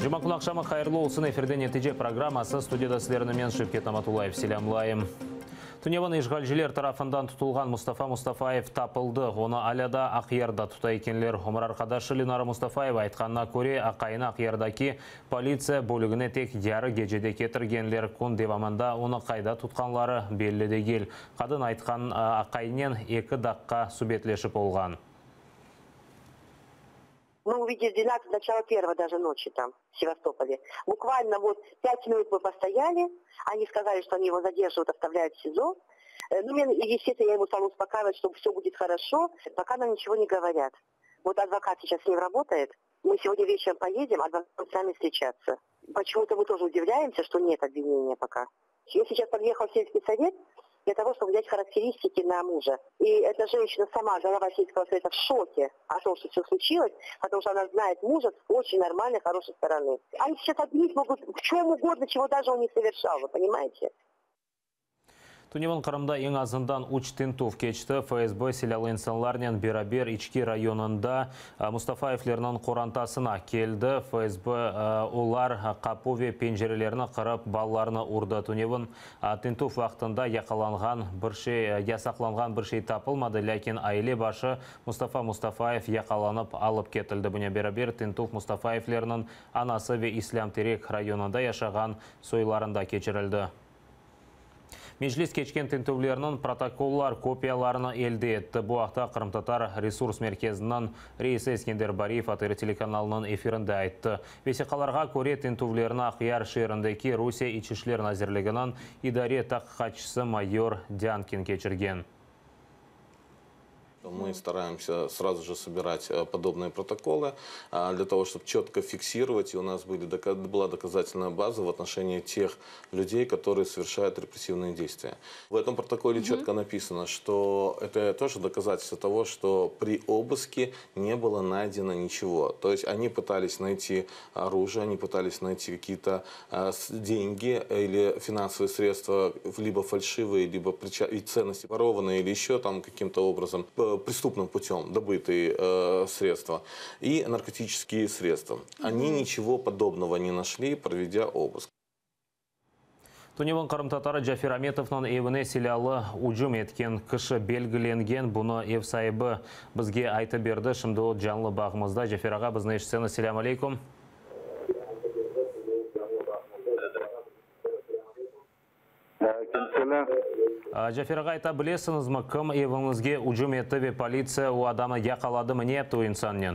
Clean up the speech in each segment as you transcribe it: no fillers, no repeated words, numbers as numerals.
Cuma kün aqşamı hayırlı olsun! Efirde Netice programması, studiyada sizlerni men, Şevket Namatullayev, selâmlayım. Tünevin işğalciler tarafından tutulğan Mustafa Mustafayev tapıldı. Onı alâ daa Aqyarda tuta ekenler. Ömür arqadaşı Lenara Mustafayeva aytqanına köre, aqayını Aqyardaki politsiya bölügine tek yarı gecede ketirgenler. Kün devamında onı qayda tutqanları belli degil. Qadın aytqan, aqayınen eki daqqa subetleşip olğan. Мы увидели 12, начало первого даже ночи там, в Севастополе. Буквально вот 5 минут мы постояли, они сказали, что они его задерживают, оставляют в СИЗО. Ну, естественно, я ему стала успокаивать, что все будет хорошо, пока нам ничего не говорят. Вот адвокат сейчас с ним работает, мы сегодня вечером поедем, адвокат с нами встречаться. Почему-то мы тоже удивляемся, что нет обвинения пока. Я сейчас подъехала в сельский совет для того, чтобы взять характеристики на мужа. И эта женщина сама, глава сельского совета, в шоке о том, что все случилось, потому что она знает мужа с очень нормальной, хорошей стороны. Они сейчас обвинить могут в чем угодно, чего даже он не совершал, вы понимаете? Tünevin Qırımda eñ azından üç tintüv keçti. FSB silâlı insanlarnen beraber İçki rayonında Mustafayevlerniñ qorantasına keldi. FSB, olar qapu ve pencerelerni qırıp, balalarnı urdı. Tünevin tintüv vaqtında yaqalanğan bir şey, yasaqlanğan bir şey tapılmadı, lâkin aile başı Mustafa Mustafayev yaqalanıp alıp ketildi. Bunen beraber, tintüv Mustafayevlerniñ anası ve İslâm Terek rayonında yaşağan soylarında keçirildi. Meclis keçken tintüvlerniñ protokollar kopiyalarını elde etti. Bu aqta Qırımtatar resurs merkeziniñ reisi Eskender Bariyev ATR telekanalınıñ efirinde ayttı. Vesiqalarğa köre, tintüvlerni Aqyar şeerindeki Rusiye İç işler nazirliginiñ idare taqiqatçısı mayor Dânkin keçirgen. Мы стараемся сразу же собирать подобные протоколы для того, чтобы четко фиксировать, и у нас были, была доказательная база в отношении тех людей, которые совершают репрессивные действия. В этом протоколе четко написано, что это тоже доказательство того, что при обыске не было найдено ничего. То есть они пытались найти оружие, они пытались найти какие-то деньги или финансовые средства, либо фальшивые, либо и ценности ворованные, или еще там каким-то образом преступным путем добытые средства и наркотические средства. Они ничего подобного не нашли, проведя обыск. Tünevin qırımtatarı Cafer Ametovnıñ evine silâlı ücüm etken kişi belgilengen. Bunı ev saibi bizge aytıp berdi. Şimdi o canlı bağımızda. Cafer ağa, bizni eşitseñiz, selâm aleyküm. Aleyküm selâm. Cafer ağa, ayta bilesiñizmi, kim eviñizge ücüm etti ve politsiya o adamı yaqaladımı, ne yaptı o insannen?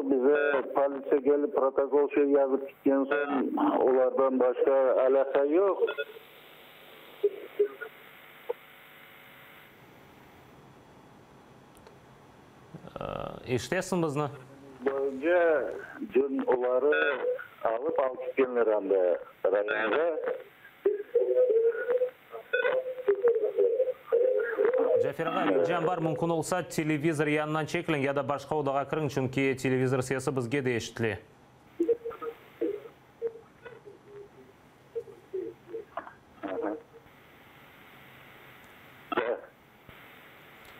Bize politsiya kelip protokol şey yazıp ketken soñ, olardan başqa alâqa yoq. Eşitesiñ bizni? Boyunca dün oları alıp alıp ketkenler anda rayonğa. Cafer ağa, ricam bar, mümkün olsa, televizor yanından çekiliñ ya da başqa odağa kiriñ, çünki televizor sesi bizge de eşitile.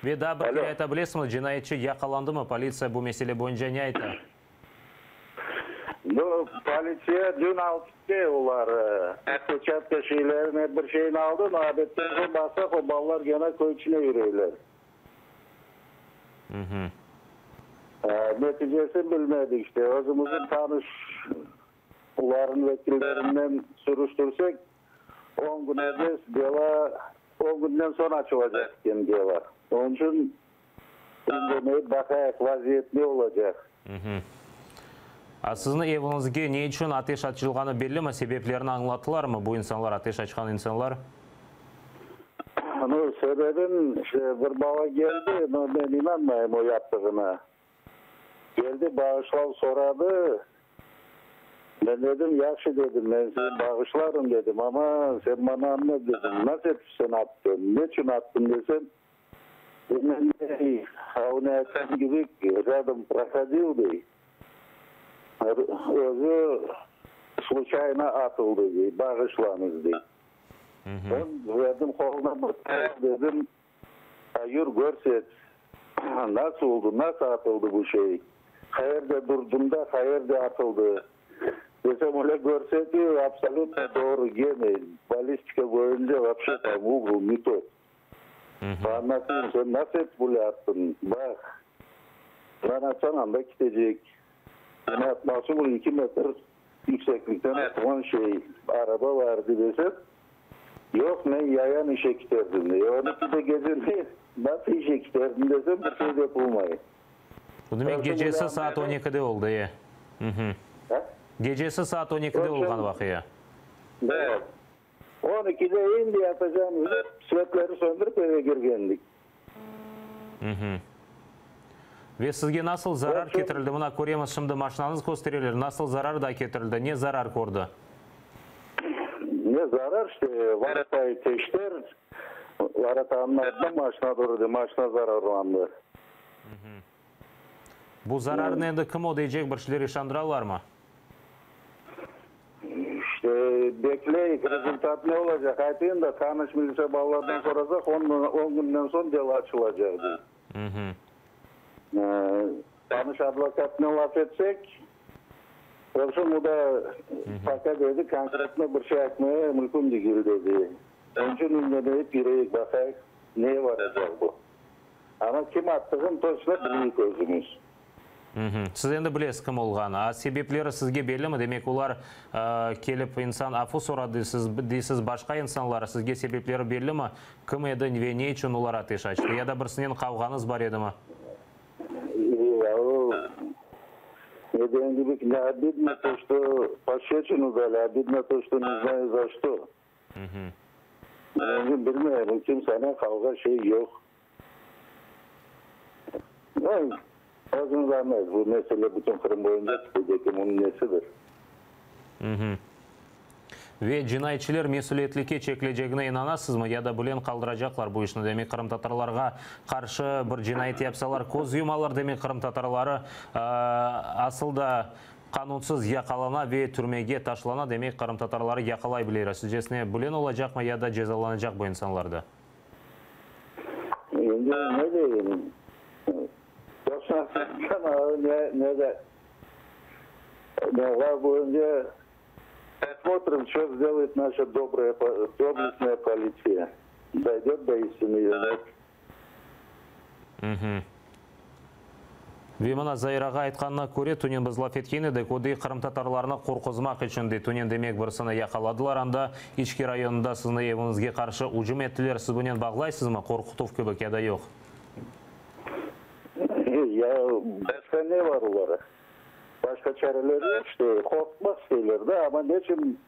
Ve daa bir kere ayta bilesiñmi, cinayetçi yaqalandımı, politsiya bu mesele boyunca ne ayta? Bu politsiya dün alıp gitti oları, peçatka şeylerini, bir şeyini aldı, no adetten soñ baqsaq, o balalar gene köy içine yüreyler. Neticesini bilmedik işte, özümizniñ tanış olarnıñ vekillerinden sürüştirsek, on kün eves dela, on künden soñ açılacaq eken dela. Onıñ içün İndemeyip baqayıq, vaziyet ne olacaq. A siziñ eviñizge ne içün ateş açılğanı bellimi? Sebeplerini añlattılarmı bu insanlar, ateş açqan insanlar? Nu, sebebin, işte, bir bala keldi, no, men inanmayım o yaptığına. Keldi, bağışlav soradı. Men dedim, yahşı, dedim, men seni bağışlarım, dedim, amma sen maña añlat, dedim, nasıl etip sen attın, neçün attın desem, Avne aytqan kibi, râdom prohodil, dey. Özü sluçayno atıldı, dey, bağışlañız, dey. Ben verdim qoluna bir tayaq, dedim, yür, körset. Nasıl oldı, nasıl atıldı bu şey? Qayerde durdın da, qayerde atıldı? Desem, öyle körseti, абсолютно doğru gene, ballistika boyunca вообще там угол не тот. Anlatayım, sen nasıl etip böyle attın? Baq, lan atsañ anda ketecek. Bunı atması bu 2 metr yükseklikten atılğan şey, araba vardı desem, yoq, men yayan işe keterdim dey. 12-de gece ne, nasıl işe keterdim desem, bir şey dep olmay. Bu demek gecesi saat 12-de oldı, e? Gecesi saat 12-de olğan vaqia. Evet. 12-de endi yatacağımız dep, svetleri söndürip eve kirgendik. Ve sizge nasıl zarar ketirildi? Mına köremiz, şimdi maşinañız köstereler. Nasıl zarar da ketirildi? Ne zarar kördi? Ne zarar işte, varatayı teşter, varatanıñ altında maşina durdı, maşina zararlandı. Bu zararnı endi kim ödeycek, bir şeyler işandıralarmı? İşte, bekleyik, rezultat ne olacaq, aytayım da, tanış milise balalardan sorasaq, 10 künden soñ delo açılacaq, dey. Tanış advokatnen laf etsek, v obşem, o da пока dedi, konkretno bir şey aytmaya mümkün degil, dedi. Onıñ içün indemeyip yüreyik, baqayıq, neye varacaq bu. Amma kim attığını toçno bilmeyik özümiz. Siz endi bilesiz kim olğanı. A sebepleri sizge bellimi? Demek, olar kelip insan afu soradı deysiz, başqa insanlar, sizge sebepleri bellimi? Kim edi ve ne içün olar ateş açtı? Ya da birisinen qavğañız bar edimi? Ya o, ne degen kibi, ne обидно то, что пощечину дали, обидно то, что не знаю за что. Endi bilmeyim, kimsenen qavğa şey yoq. Özüñiz añlaysız, bu mesele bütün Qırım boyunca ketecek, bunıñ nesidir? Ve cinayetçiler mesüliyetlikke çekilecegine inanasızmı ya da bilen qaldıracaqlar bu işni? Demek, qırımtatarlarğa qarşı bir cinayet yapsalar, köz yumalar, demek, qırımtatarları asıl da qanunsız yaqalana ve türmege taşlana, demek, qırımtatarları yaqalay bileler. Sizcesine, bilen olacaqmı ya da cezalanacaq bu insanlar da? Endi ne deyim? 98 ne de ne boyunca посмотрим, что сделает наша добрая, доблестная полиция. Дойдет до истины или нет. Ve mına Zair ağa aytqanına köre, tünevin biz laf etken edik, o dey qırımtatarlarnı qorquzmaq içün dey, tünevin demek birisini yaqaladılar anda, İçki rayonında siziñ eviñizge qarşı ücüm ettiler. Siz bunen bağlaysızmı, qorqutuv kibi ya da yoq? Ya başqa ne bar olara? Başqa çareleri yoq işte, qorqutmaq isteyler da, amma neçün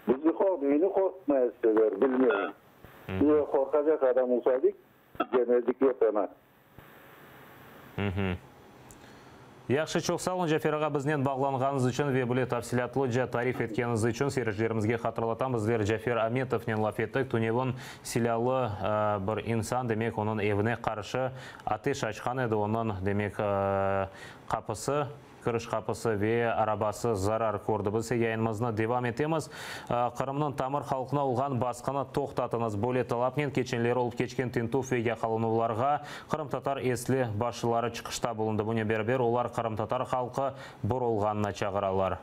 bizni meni qorqutmaya isteyler, bilmeyim. Biz qorqacaq adam olsaydıq, demedik yoq ana. Yahşı, çoq sağ oluñ, Cafer ağa, biznen bağlanğanıñız içün ve böyle tafsilâtlıca tarif etkeniñiz içün. Seyircilerimizge hatırlatamız, bizler Cafer Ametovnen laf ettik. Tünevin silâlı bir insan, demek, onıñ evine qarşı ateş açqan edi. Onıñ, demek, qapısı, kiriş qapısı ve arabası zarar kördi. Biz ise yayınımıznı devam etemiz. Qırımnıñ tamır halqına olğan basqını toqtatıñız. Böyle talapnen keçenleri olıp keçken tintüv ve yaqalanuvlarğa qırımtatar esli başlıları çıqışta bulundı. Bunen beraber olar qırımtatar halqı bir olğanına çağıralar.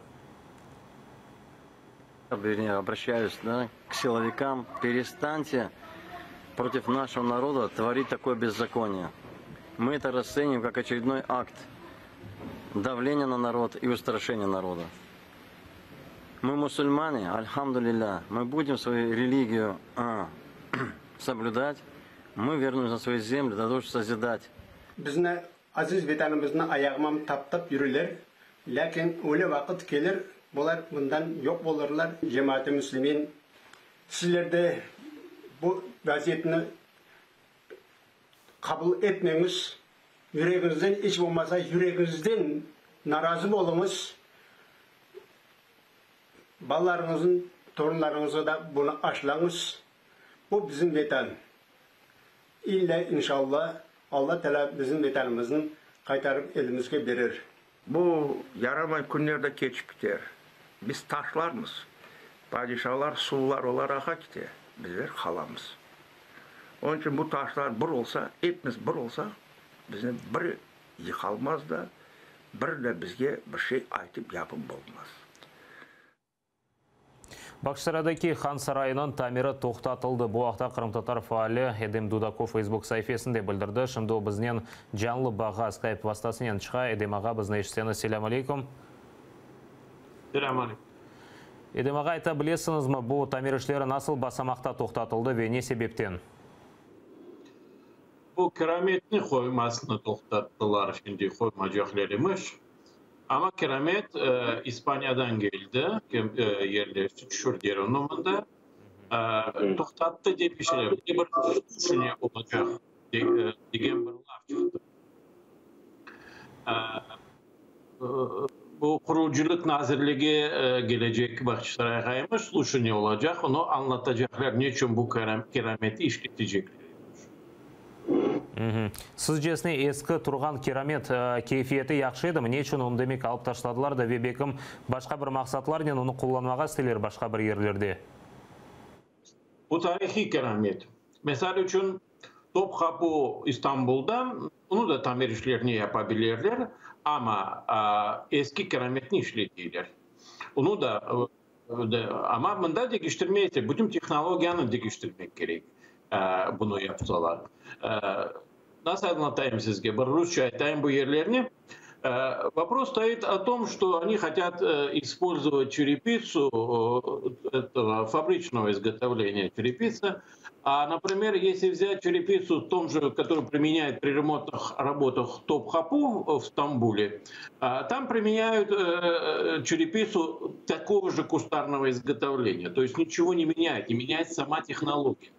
Вернее, обращаюсь, да, к силовикам, перестаньте против нашего народа творить такое беззаконие. Мы это расценим как очередной акт давления на народ и устрашения народа. Мы мусульмане, альхамдулилля, мы будем свою религию соблюдать, мы вернемся на свою землю для того, чтобы созидать. Bizni aziz vetanımıznı ayağıman taptap yürüler, lâkin öyle vaqıt kelir, bular bundan yoq olurlar. Cemaat-i müslimin, sizler de bu vaziyetni qabul etmeñiz, yüregiñizden iç olmasa yüregiñizden narazı oluñız, balalarıñıznıñ, torunlarıñızğa da bunı aşlañız. Bu bizim vetan. İlla inşalla Alla Teala bizim vetanımıznı qaytarıp elimizge berer. Bu yaramay künler de keçip kiter. Biz taşlarmız. Padişalar, suvlar olar aqa kite, bizler qalamız. Onıñ içün bu taşlar bir olsa, epimiz bir olsaq. Bizni bir yıqalmaz da, bir de bizge bir şey aytıp yapıp bolmaz. Bağçasaraydaki Han sarayınıñ tamiri toqtatıldı. Bu aqta qırımtatar faali Edem Dudakov Facebook saifesinde bildirdi. Şimdi o biznen canlı bağğa Skype vastasınen çıqa. Edem ağa, bizni eşitseñiz, selâm aleyküm. Selâm aleyküm. Edem ağa, ayta bilesiñizmi, bu tamir işleri nasıl basamaqta toqtatıldı ve ne sebepten? Bu kirametni qoymasını toqtattılar, şimdi qoymacaqlar emiş. Amma kiramet İspaniyadan geldi, yerleşti, tüşürdiler onı mında. Toqtattı dep işler, bir de bir sluşaniye olacaq degen bir laf çıqtı. Bu Qurucılıq nazirligi gelecek Bağçasarayğa emiş, sluşaniye olacaq, onı añlatacaqlar, ne içün bu kirameti işletecekler emiş. Sizcesine, eski turğan kiramet keyfiyeti yahşı edimi? Ne içün onı demek alıp taşladılar da ve belkim başqa bir maqsatlarnen onı qullanmağa isteyler başqa bir yerlerde? Bu tarihiy kiramet. Misal içün, Topqapı İstanbulda, onı da tamir işlerini yapa bilirler, amma eski kirametni işleteyler. Onı da, amma mında deñiştirmeyse, bütün tehnologiyanı deñiştirmek kerek, bunı yapsalar. Nasıl añlatayım sizge, bir rusça aytayım bu yerlerni. Vopros stoit o tom, çto oni hotât ispolzovat çerepitsu etogo fabriçnogo izgotovleniya çerepitsa, a, naprimer, esli vzyat çerepitsu tom je, kotoruyu primenyayut pri remontnıh rabotah Topqapu v Stambule, tam primenyayut çerepitsu takogo je kustarnogo izgotovleniya, to est niçego ne menyayut, ne menyayetsâ sama tehnologiya.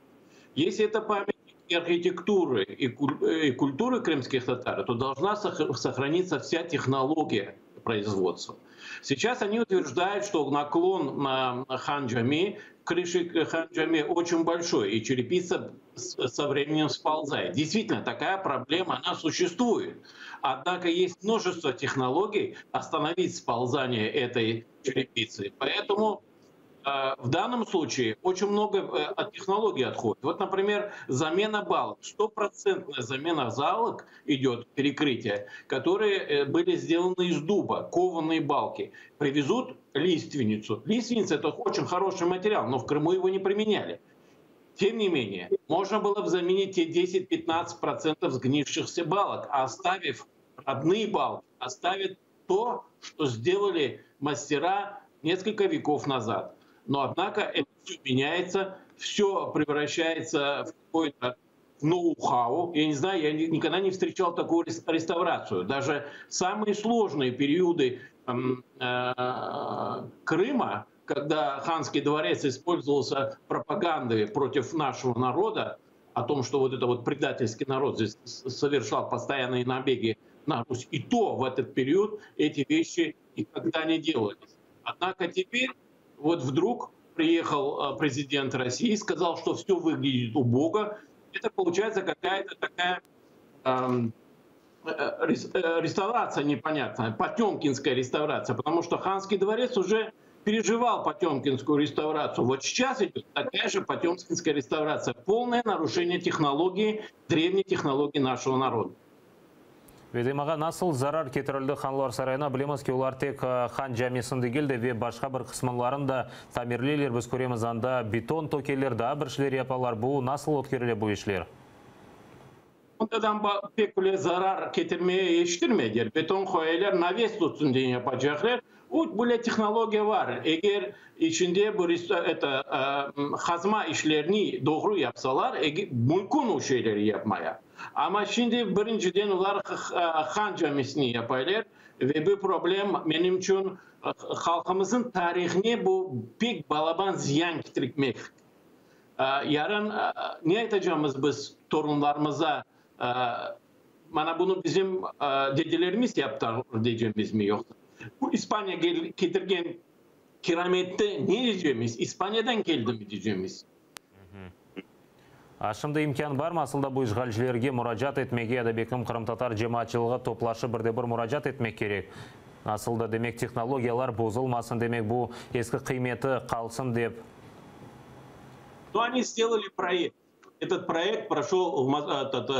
Esli eto pamyatnik arhitekturı i kulturı krımskih tatar, to dolžna sohranitsâ vsâ tehnologiya proizvodstva. Seyças oni utverjdayut, çto naklon na Han Cami, krışi Han Cami oçen bolşoy, i çerepitsa so vremenem spolzayet. Deystvitelno, takaya problema, ona suşestvuet. Odnako est mnojestvo tehnologiy ostanovit spolzaniye etoy çerepitsy. Poetomu v dannom sluçaye oçen mnogo ot tehnologiy othodit. Vot, naprimer, zamena balok, stoprotsentnaya zamena zalok idet, perekrytiye, kotorıye byli sdelany iz duba, kovanıye balki. Privezut listvenitsu. Listvenitsa eto oçen horoşiy material, no v Krımu ego ne primenyali. Tem ne meneye, mojno bylo b zamenit te desyat-pyatnadtsat protsentov sgnivşihsâ balok, ostaviv rodnıye balki, ostavit to, çto sdelali mastera neskolko vekov nazad. No, odnako, eto vsö menâetsâ, vsö prevraşçaetsâ v kakoy-to ноу-хау. Ya ne znayu, ya nikogda ne vstreçal takuyu restavratsiyu. Daje samıye slojnıye periodı Krıma, kogda Hanskiy dvorets ispolzovался propagandoy protiv našego naroda, o tom, çto vot eto vot predatelskiy narod zdes soverşal postoyannıye nabegi na Rus, i to v etot period eti veşçi nikogda ne delalis. Odnako teper vot vdrug priehal prezident Rossii, skazal, çto vsö vıglâdit ubogo. Eto poluçayetsâ kakaya-to takaya restavratsiya neponâtnaya, potömkinskaya restavratsiya, potomu çto Hanskiy dvorets uje perejival potömkinskuyu restavratsiyu. Vot seyças idet takaya je potömkinskaya restavratsiya, polnoye naruşeniye tehnologii, drevney tehnologii našego naroda. Vedim ağa, nasıl zarar ketirildi Hanlar sarayına? Bilemiz ki, olar tek Han camisini degil de, ve başqa bir qısmınlarını da tamirleyler. Biz köremiz, anda beton tökeler, daa bir şeyler yapalar. Bu nasıl ötkerile bu işler? Ondadan pek bile zarar ketirmeye yetiştirmeyler. Beton qoyaylar, naves tutsun diye yapacaqlar. O, böyle tehnologiya bar. Eger içinde bir eto, qazma işlerini doğru yapsalar, mümkün o şeyleri yapmaya. Amma şimdi birinciden olar Han camisini yapaylar ve bu problem menim içün halqımıznıñ tarihine bu pek balaban ziyan ketirmek. Yarın ne aytacamız biz torunlarımıza, mana bunı bizim dedelerimiz yaptı deycemizmi yoqsa? Bu İspaniya ketirgen kirametti ne deycemiz, İspaniyadan keldimi deycemiz? A şimdi imkân barmı asılda bu işğalcilerge muracaat etmege ya da belkim qırımtatar cemaatçılığı toplaşıp bir de bir muracaat etmek kerek? Asılda demek tehnologiyalar bozulmasın, demek bu eski qıymeti qalsın dep. No oni sdelali proyekt. Этот проект прошел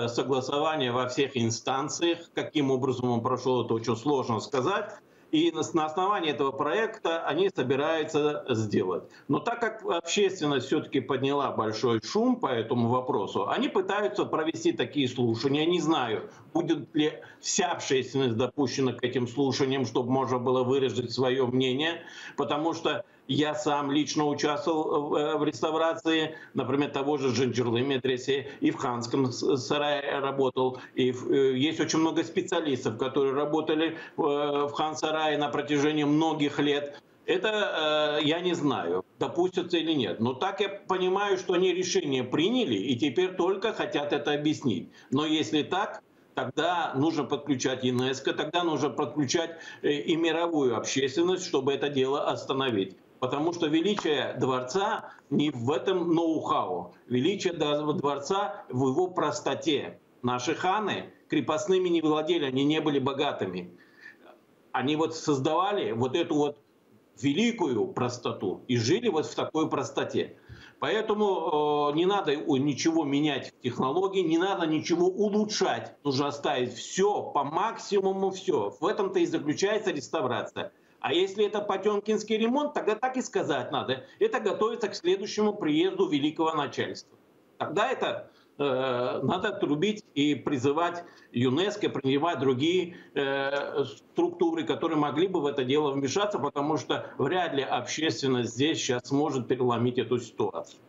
согласование во всех инстанциях. Каким образом он прошел, это очень сложно сказать. И на основании этого проекта они собираются сделать. Но так как общественность все-таки подняла большой шум по этому вопросу, они пытаются провести такие слушания. Не знаю, будет ли вся общественность допущена к этим слушаниям, чтобы можно было выразить свое мнение, потому что я сам лично участвовал в реставрации, например, того же Джинджерлы медресе, и в Ханском сарае работал. И есть очень много специалистов, которые работали в Хан-сарае на протяжении многих лет. Это я не знаю, допустятся или нет. Но так я понимаю, что они решение приняли и теперь только хотят это объяснить. Но если так, тогда нужно подключать ЮНЕСКО, тогда нужно подключать и мировую общественность, чтобы это дело остановить. Потому что величие дворца не в этом ноу-хау. Величие дворца в его простоте. Наши ханы крепостными не владели, они не были богатыми. Они создавали эту великую простоту и жили в такой простоте. Поэтому не надо ничего менять в технологии, не надо ничего улучшать. Нужно оставить все по максимуму, все. В этом-то и заключается реставрация. А если это потемкинский ремонт, тогда так и сказать надо. Это готовится к следующему приезду великого начальства. Тогда это надо трубить и призывать ЮНЕСКО, принимать другие структуры, которые могли бы в это дело вмешаться, потому что вряд ли общественность здесь сейчас сможет переломить эту ситуацию.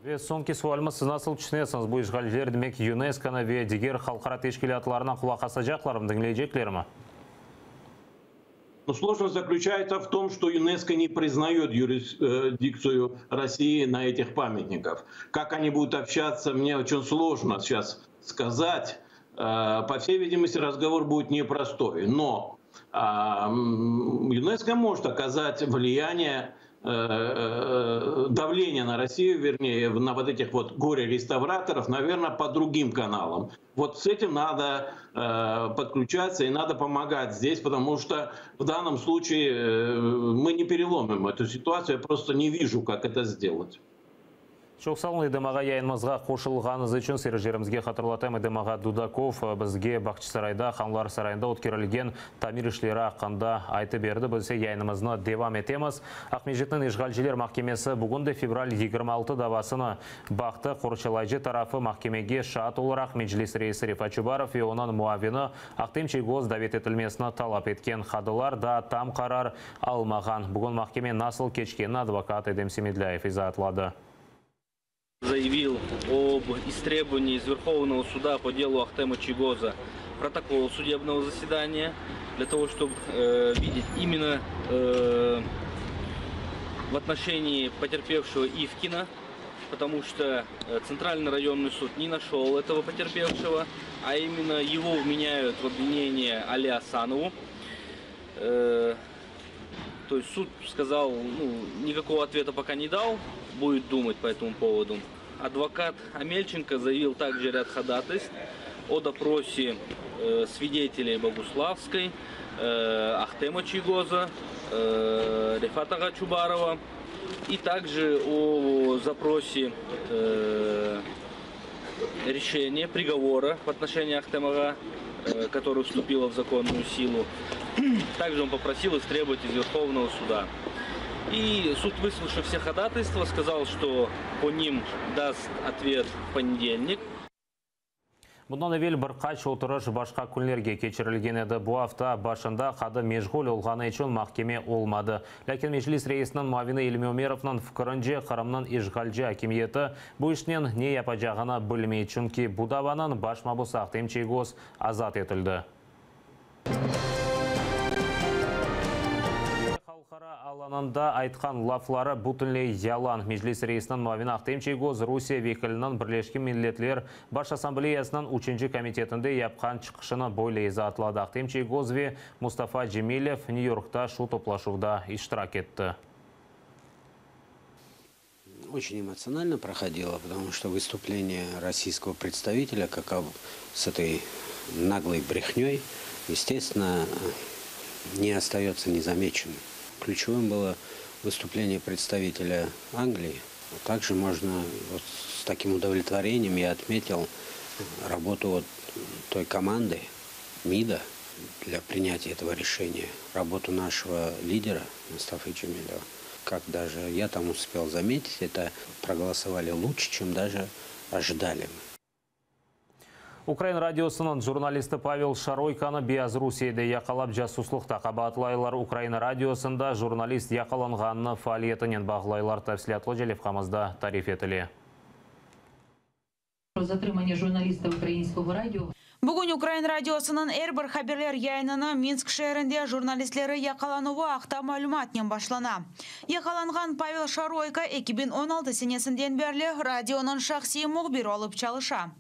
Ve soñki sualimiz, siz nasıl tüşünesiñiz, bu işğalciler demek YUNESKOnı ve diger halqara teşkilâtlarına qulaq asacaqlarmı, diñleyceklermi? Но сложность заключается в том, что ЮНЕСКО не признает юрисдикцию России на этих памятниках. Как они будут общаться, мне очень сложно сейчас сказать. По всей видимости, разговор будет непростой. Но ЮНЕСКО может оказать влияние, давление на Россию, вернее, на этих горе-реставраторов, наверное, по другим каналам. Вот с этим надо подключаться и надо помогать здесь, потому что в данном случае мы не переломим эту ситуацию, я просто не вижу, как это сделать. Çoq sağ oluñ, Edem ağa, yayınımızğa qoşulğanıñız içün. Seyircilerimizge hatırlatayım, Edem ağa Dudakov bizge Bağçasarayda, Hanlar Sarayında ötkerilgen tamir işleri aqqında aytıp berdi. Biz ise yayınımıznı devam etemiz. Aqmescitniñ işğalciler mahkemesi bugün de fevral 26 davasını baqtı. Qorçalayıcı tarafı mahkemege şaat olaraq Meclis reisi Refat Çubarov ve onıñ muavini Ahtem Çiygoz davet etilmesini talap etken. Qadılar da tam qarar almağan. Bugün mahkeme nasıl keçkenini advokat Edem Semedlâyev izaatladı. Заявил об истребовании из Верховного суда по делу Ахтема Чийгоза протокол судебного заседания для того, чтобы видеть именно в отношении потерпевшего Ивкина, потому что Центральный районный суд не нашел этого потерпевшего, а именно его вменяют в обвинение Али Асанову. То есть суд сказал, никакого ответа пока не дал, будет думать по этому поводу. Адвокат Амельченко заявил также ряд ходатайств о допросе свидетелей Богуславской, Ахтема Чийгоза, Рефата Чубарова и также о запросе решения, приговора в отношении Ахтема, который вступило в законную силу. Также он попросил истребовать из Верховного суда. И суд, выслушав все ходатайства, сказал, что по ним даст ответ в понедельник. Bundan evel bir qaç oturış başqa künlerge keçirilgen edi. Bu afta başında qadı meşğul olğanı içün mahkeme olmadı. Lâkin Meclis reisiniñ muavini İlmi Ümerovnıñ fikirince Qırımnıñ işğalci akimiyeti bu işnen ne yapacağını bilmey. Çünki bu davanıñ baş mabusı Ahtem Çiygoz azat etildi. Halqara alanında aytqan lafları bütünley yalan. Meclis reisiniñ muavini Ahtem Çiygoz Rusiye vekiliniñ Birleşken Milletler Baş Assambleyasınıñ 3 komitetinde yapqan çıqışını böyle izaatladı. Ahtem Çiygoz ve Mustafa Cemilev Nyu-Yorkta şu toplaşuvda iştirak etti. Очень эмоционально проходило, потому что выступление российского представителя, как с этой наглой брехней, естественно, не остается незамеченным. Ключевым было выступление представителя Англии. Также можно вот с таким удовлетворением я отметил работу вот той команды МИДа для принятия этого решения, работу нашего лидера Мустафы Джемилева. Как даже я там успел заметить, это проголосовали лучше, чем даже ожидали мы. Ukrain radiosınıñ jurnalisti Pavel Şaroykanı Beyazrusiyede yaqalap casuslıqta qabaatlaylar. Ukraina radiosında jurnalist yaqalanğanını faaliyetinen bağlaylar. Tafsilâtlıca levhamızda tarif etile. Про затримання журналіста Українського радіо. Bugün Ukrain radiosınıñ er bir haberler yayınını Minsk şeerinde jurnalistleri yaqalanuvı aqta malümatnen başlana. Yaqalanğan Pavel Şaroyko 2016 senesinden berli radionıñ şahsiy mühbiri olıp çalışa.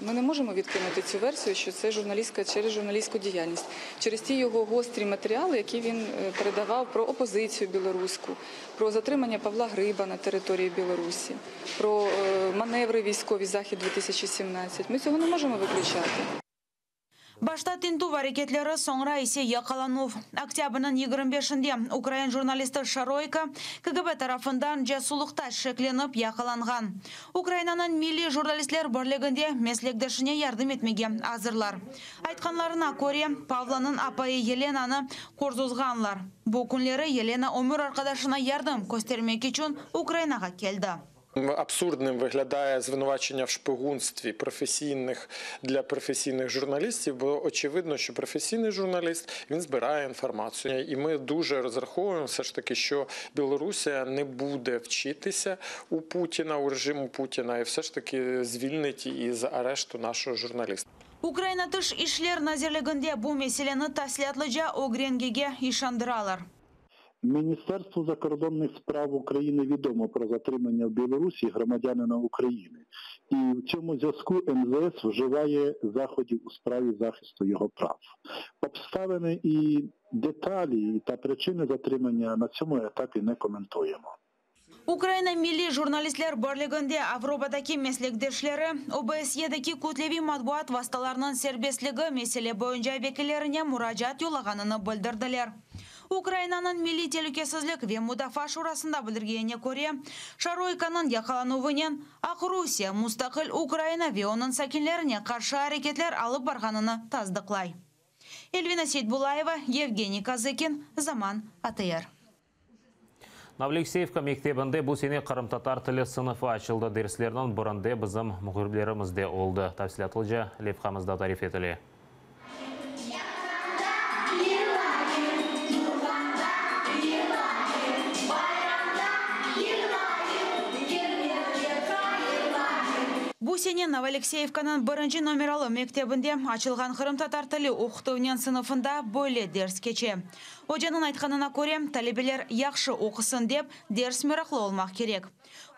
Ми не можемо відкинути цю версію, що це журналістська через журналістську діяльність, через ті його гострі матеріали, які він передавав про опозицію білоруську, про затримання Павла Гриба на території Білорусі, про маневри військові Захід 2017. Ми цього не можемо виключати. Başta tintüv areketleri, soñra ise yaqalanuv. Oktâbrniñ 25-inde ukrain jurnalisti Şaroyko KGB tarafından casuslıqta şeklenip yaqalanğan. Ukrainanıñ Milliy jurnalistler birliginde meslekdeşine yardım etmege azırlar. Aytqanlarına köre, Pavlonıñ apayı Yelenanı qorzuzğanlar. Bu künleri Yelena ömür arqadaşına yardım köstermek içün Ukrainağa keldi. Абсурдним виглядає звинувачення в шпигунстві професійних для професійних журналістів, бо очевидно, що професійний журналіст він збирає інформацію. І ми дуже розраховуємо все ж таки, що Білорусія не буде вчитися у Путіна, у режиму Путіна, і все ж таки звільнить із арешту нашого журналіста. Ukraina Tış işler nazirliginde bu meseleni tafsilâtlıca ögrengege işandıralar. Міністерству закордонних справ України відомо про затримання в Білорусі громадянина України. І в цьому зв'язку МЗС вживає заходів у справі захисту його прав. Обставини і деталі та причини затримання на цьому етапі не коментуємо. Ukraina Milliy jurnalistler birliginde Avropadaki meslekdeşleri OBSYedeki kütleviy matbuat vastalarınıñ serbestligi mesele boyunca vekillerine muracaat yollağanını bildirdiler. Ukrainanıñ Milliy telükesizlik ve mudafaa şurasında bildirgenine köre, Şaroykonıñ yaqalanuvınen Aqrusiye mustaqil Ukraina ve onıñ sakinlerine qarşı areketler alıp barğanını tasdıqlay. Elvina Seytbullayeva, Yevgeniy Kazıkin, Zaman, ATR. Novoalekseyevka mektebinde bu sene qırımtatar tili sınıfı açıldı. Derslerniñ birinde bizim mühbirlerimiz de oldı. Tafsilâtlıca levhamızda tarif etile. Bu sene Novoalekseyevkanıñ birinci nomeralı mektebinde açılğan qırımtatar tili oqutuvnen sınıfında böyle ders keçe. Ocanıñ aytqanına köre, talebeler yahşı oqusın dep, ders meraqlı olmaq kerek.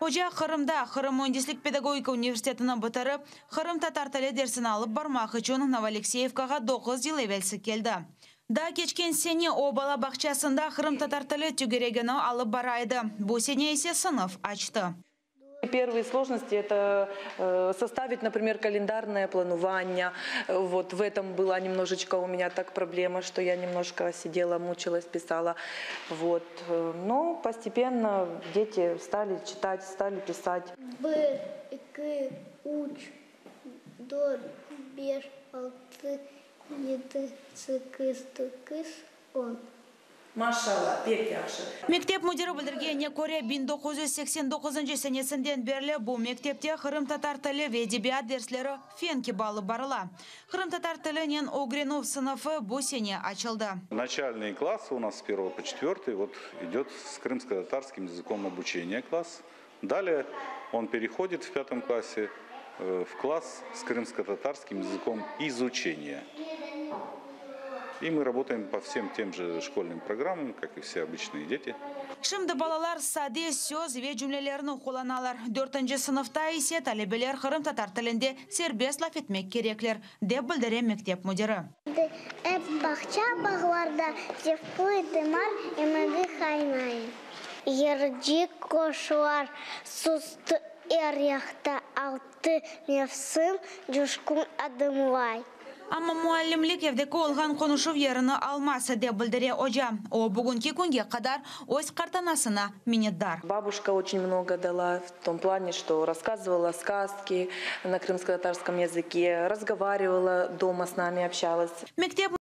Oca Qırımda Qırım müendislik-pedagogika universitetini bitirip, qırımtatar tili dersini alıp barmaq içün Novoalekseyevkağa doquz yıl evelsi keldi. Daa keçken sene o bala bağçasında qırımtatar tili tögeregini alıp bara edi, bu sene ise sınıf açtı. Первые сложности это составить, например, календарное планування. Вот в этом была немножечко у меня так проблема, что я немножко сидела, мучилась, писала. Вот. Но постепенно дети стали читать, стали писать. Bir, eki, üç, dört, beş, altı, yedi, sekiz, doquz, on. Maşalla, pek yahşı. Mektep müdiri bildirgenine köre, 1989 senesinden berli bu mektepte qırımtatar tili ve edebiyat dersleri fen kibi alıp barıla. Qırımtatar tilinen ögrenüv sınıfı bu sene açıldı. Начальные классы у нас с 1 по 4 вот идет с крымско-татарским языком обучения класс. Далее он переходит в пятом классе в класс с крымско-татарским языком изучения. И мы работаем по всем тем же школьным программам, как и все обычные дети. Şimdi balalar sade söz ve cümlelerni qullanalar. Dörtünci sınıfta ise talebeler qırımtatar tilinde serbest laf etmek kerekler, dep bildire mektep müdiri. Ep bağça bağlarda zevqlı dımar emegi qaynay. Yırcı quşlar sustı er yaqta, altı mevsim coşqun adımlay. Amma muallimlik evdeki olğan qonuşuv yerini almaz, dep bildire oca. O, bugünki künge qadar öz qartanasına minnetdar. Бабушка очень много дала в том плане, что рассказывала сказки на крымско-татарском языке, разговаривала дома с нами, общалась. Mektep.